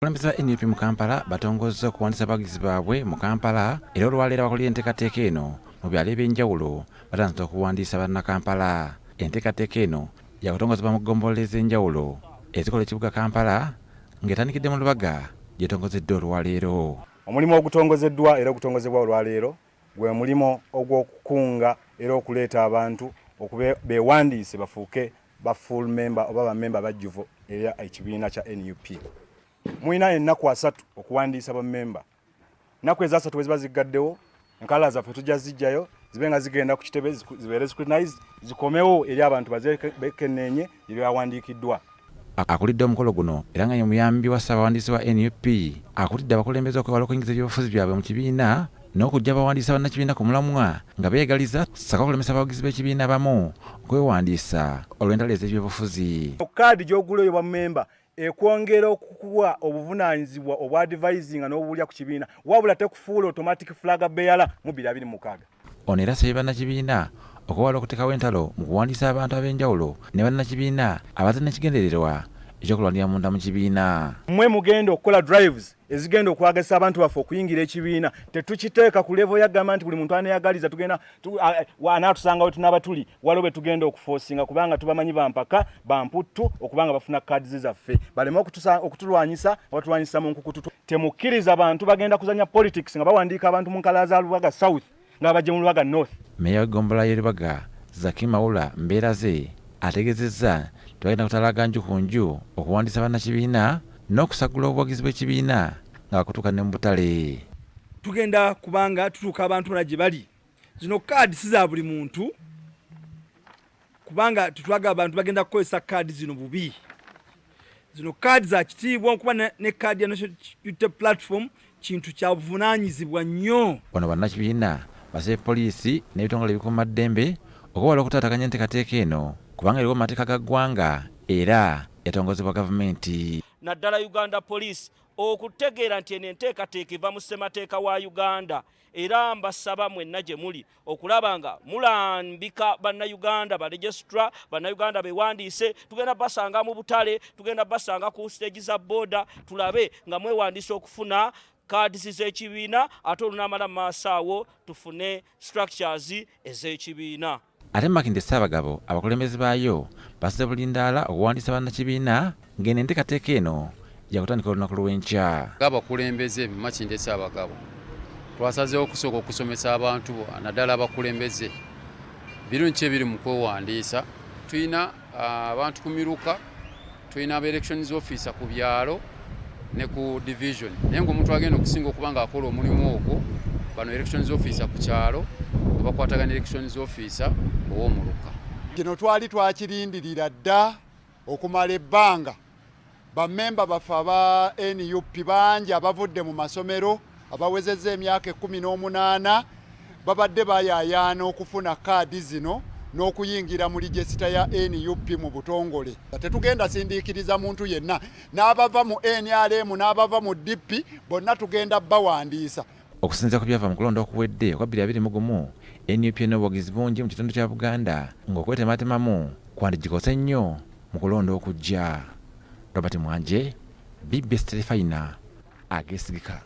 Abakulembeze ba nup mu Kampala batongozza okuwandiisa abawagizi baabwe mu Kampala era olwaleero abakulira enteekateeka eno mu byalo eby'enjawulo batandise okuwandiisa Bannakampala. Enteekateeka eno yakutongozebwa mu ggombolola ez'enjawulo ezikola ekibuga Kampala ng'etandikidde mu Lubaga gy'etongozeddwa olwaleero. Omulimu ogutongozeddwa era ogutongozebwa olwaleero gwe mulimu ogw'okukunga era okuleeta abantu beewandiise bafuuke ba full member oba bammemba abajjuvu eri ekibiina kya nup. Mulina ennaku 30 okuwandiisa bammemba. Ennaku ezasatu bwe ziba ziggaddewo, enkalala zaffe tujja zijjayo zibe nga zigenda ku kitebe, zibeere scrutinized, zikomewo eri abantu bazekenneenye ebyawandiikiddwa. Akulidde omukolo guno era nga ye muyambi wa ssaabawandiisi wa nup akutidde abakulembeze okwewala okuyingiza ebyobufuzi byabwe mu kibiina n'okuggya abawandiisa bannakibiina ku mulamwa nga beegaliza ssaako okulemesa abawagizi b'ekibiina abamu okwewandiisa olw'entalo ez'ebyobufuzi. Kaadi gy'ogula oyo bwammemba ekwongera okukuwa obuvunaanyizibwa obwa advisinga n'obulya ku kibiina, wabula tekufuula automatic flag bearer mu 2026. Ono era asabye bannakibiina okwewala okuteekawo entalo mu kuwandiisa abantu ab'enjawulo ne bannakibiina abazze n'ekigendererwa ekyokulwanira munda mu kibiina. Mmwe mugenda okukola drives ezigenda okwagazisa abantu baffe okuyingira ekibiina. Tetukiteeka ku level yagamba nti buli muntu aneyagaliza tugenda anaatusanga we tunaaba tuli, waliwo be tugenda okuforcinga kubanga tubamanyi bampaka bamputtu okubanga bafuna cards zaffe baleme okutulwanyisa batulwanyisa mu nkukutu. Temukkiriza bantu bagenda kuzanya politics nga bawandiika abantu mu nkalala za Lubaga South nga babajje mu Lubaga North. Meeya w'eggombolola y'e Lubaga Zaki Mawula Mbeeraze ategeezezza nti bagenda kutalaaga nju ku nju okuwandiisa bannakibiina n'okusaggula obuwagizi bw'ekibiina nga bakutuuka ne mu butale. Tugenda kubanga tutuuka abantu bonna gye bali. Zino kaadi si za buli muntu kubanga tetwagala abantu bagenda kukozesa kaadi zino bubi. Zino kaadi za kitiibwa okuba ne kaadi ya National Unity Platform kintu kya buvunaanyizibwa nnyo. Wano bannakibiina basabye poliisi n'ebitongole ebikuumaddembe okwewala okutaataaganya enteekateeka eno kubanga eriwo mu mateeka ga ggwanga era yatongozebwa gavumenti. Naddala Uganda Police okutegeera nti eno enteekateeka eva mu ssemateeka wa Uganda, era mbasaba mwenna gye muli okulaba nga mulambika bannayuganda ba registrar, bannayuganda bewandiise. Tugenda basanga mu butale, tugenda basanga ku stage za boda, tulabe nga mwewandiisa okufuna cards z'ekibiina, ate olunaamala mu maaso awo tufune structures ez'ekibiina. Ate Makindye Ssaabagabo abakulembeze baayo basize bulindaala okuwandiisa bannakibiina ng'eno enteekateeka eno yakutandika olunaku lw'enkya. Ng'abakulembeze mu Makindye Ssaabagabo twasazeewo okusooka okusomesa abantu naddala abakulembeze birungi ki ebiri mu kwewandiisa. Tulina abantu ku miruka, tulina aba elections officer ku byalo ne ku division, naye ng'omuntu agenda okusinga okuba ng'akola omulimu ogwo bano elections officer ku kyalo nga bakwatagana elections officer ow'omuluka. Kino twali twakirindirira dda okumala ebbanga. Bammemba baffe aba NUP bangi abavudde mu masomero abawezezza emyaka 18 babadde bayaayaana okufuna kaadi zino n'okuyingira mu register ya NUP mu butongole. Tetugenda sindiikiriza muntu yenna, n'abava mu NRM n'abava mu DP bonna tugenda bawandiisa. Okusinziira ku byava mu kulonda okuwedde okwa 2021, NUP erina obuwagizi bungi mu kitundu kya Buganda ng'okwetematemamu kwandigikose nnyo mu kulonda okujja. Robert Mwanje, BBS Terefayina, ageesigika.